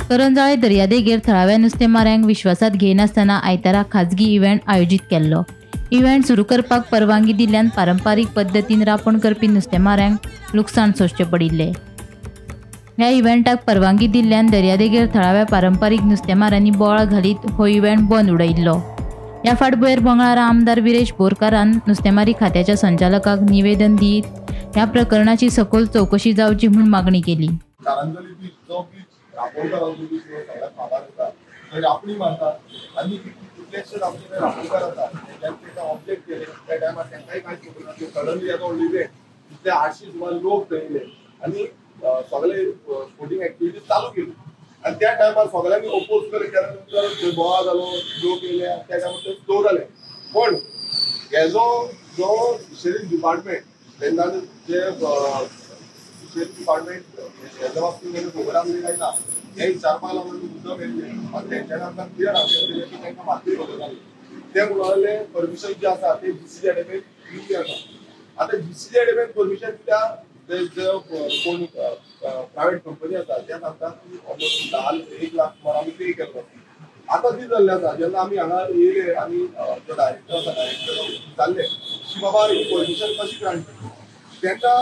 करंजाळे दर्यादेगेर थळाव्या नुस्तेमाऱ्यांक विश्वासात घेयनासतना आयतारा खाजगी इव्हेंट आयोजीत केल्लो. इव्हेंट सुरू करपाक परवानगी दिल्ल्यान पारंपारीक पद्दतीन रांपण करपी नुस्तेमाऱ्यांक लुकसाण सोंसचें पडिल्लें. ह्या इव्हेंटाक परवानगी दिल्ल्यान दर्यादेगेर थळाव्या पारंपारीक नुस्तेमाऱ्यांनी बोवाळ घालीत हो इव्हेंट बंद उडयिल्लो. ह्या फाटभुंयेर मंगळारा आमदार विरेश बोरकारान नुस्तेमारी खात्याच्या संचालकाक निवेदन दीत ह्या प्रकरणाची सखोल चवकशी जावची म्हूण मागणी केली. कारंजली बीच जो बीच रापोलकारांचो बीच सगळ्यात फामाद आसा, थंय रापणी मारतात आनी कितलेशेच आमचे रापोलकार आसा तेंकां ऑब्जेक्ट केले त्या टायमार तांकांय कांयच खबर नासलें. सडनली येदो व्हडलो इव्हेंट, तितले 800 सुमार लोक थंय येयले आनी सगळे स्पोर्टींग एक्टिविटीज चालू केली आनी त्या टायमार सगळ्यांनी ओपोज केले. केल्या नंतर थंय बोवाळ जालो, लोक येयले, त्या टायमार थंय स्लो जाले. पण हेजो जो फिशरीज डिपार्टमेंट तेन्ना जे फिशरीज डिपार्टमेंट हेज्या बाबतींत तेणें खबर आसली काय ना हें विचारपाक लागून मुद्दम येयल्ले आनी तेंच्यांनी आमकां क्लियर आन्सर दिलें की तांकां मातूय खबर नासली. ते म्हणूंक लागले परमिशन जें आसा तें GCZMA दिल्ली आसा. आतां GCZMA permission दिल्या ते जे कोण प्रायवेट कंपनी आसा ते सांगता की ऑलमोस्ट 10 लाख सुमार आमी पे केल्लो. आतां कितें जाल्लें आसा, जेन्ना आमी हांगा येयले आनी जो डायरेक्टर आसा डायरेक्टर विचारलें की बाबा ही परमिशन कशी ग्रांट केली, तेन्ना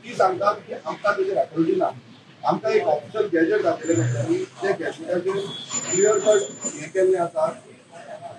ती सांगता की आमकां तेजेर अथॉरिटी ना. आमकां एक ऑफिशियल गॅजेट दाखयलें तेंच्यांनी, त्या गॅजेटाचेर क्लियर कट हें केल्लें आसा,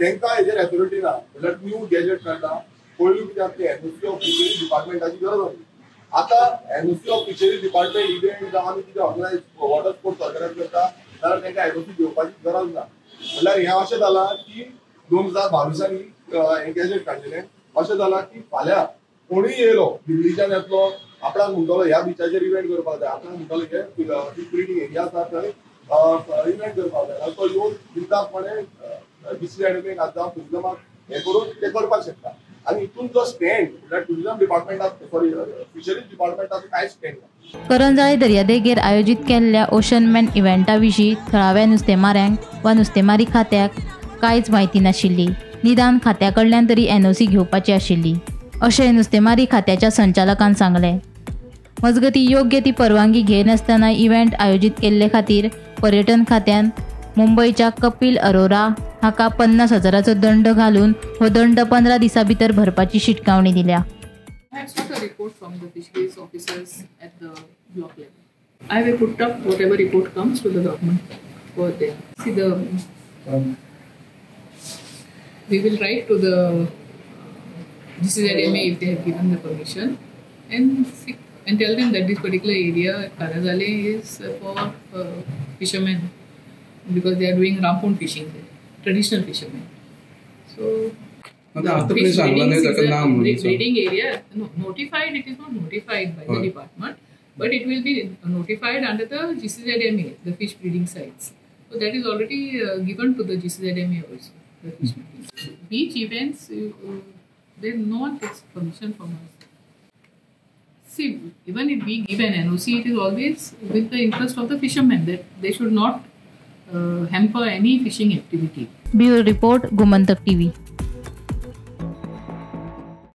तेंकां हेजेर अथॉरिटी ना. म्हणल्यार न्यू गॅजेट काडटा पयलू कित्याक तें एनओसी ऑफ फिशरीज डिपार्टमेंटाची गरज आसली. आतां NOC of fisheries department event जावं आमी कितें ऑर्गनायज वॉटर स्पोर्ट्स ऑर्गनायज करता जाल्यार तांकां एनओसी घेवपाची गरज ना. म्हणल्यार हें अशें जालां की 2022 हें गॅजेट काडलेलें, अशें जालां की फाल्यां कोणूय येयलो दिल्लीच्यान येतलो, आपणाक म्हणटलो ह्या बिचाचेर इव्हेंट करपाक जाय, आपणाक म्हणटलो हे ब्रिडींग एरिया आसा थंय इव्हेंट करपाक जाय, तो येवन बिंदासपणे GCZMA जावं टुरिजमाक हें करून ते करपाक शकता. आनी हितून जो स्टँड म्हणल्यार टुरिजम डिपार्टमेंटाक सॉरी फिशरीज डिपार्टमेंटाचो कांयच स्टँड ना. करंजाळे दर्यादेगेर आयोजीत केल्ल्या ओशनमॅन इव्हेंटा विशीं थळाव्या नुस्तेमाऱ्यांक वा नुस्तेमारी खात्याक कांयच म्हायती नाशिल्ली. निदान खात्या कडल्यान तरी एनओसी घेवपाची आशिल्ली अशें नुस्तेमारी खात्याच्या संचालकान सांगलें. मजगतीं योग्य ती परवानगी घेयनासतना इव्हेंट आयोजीत केल्ले खातीर पर्यटन खात्यान मुंबयच्या कपिल अरोरा हाका 50,000 दंड घालून हो दंड 15 दिसां भितर भरपाची शिटकावणी दिल्या. I have sought a report from the fisheries officers at the block level. I will put up whatever report comes to the government for them. See the we will write to the GCZMA if they have given the permission and see, and tell them that this particular area at Karanzalem is for fishermen because they are doing rampon fishing there, traditional fishermen. So the fish breeding area, no, notified, it is not notified by the department, but it will be notified under the GCZMA, the fish breeding sites. So that is already given to the GCZMA also, the fish breeding. Beach events, then no one takes permission from us. See, even if we give an NOC, it is always with the interest of the fishermen that they should not hamper any fishing activity. Bureau Report, Gomantak TV.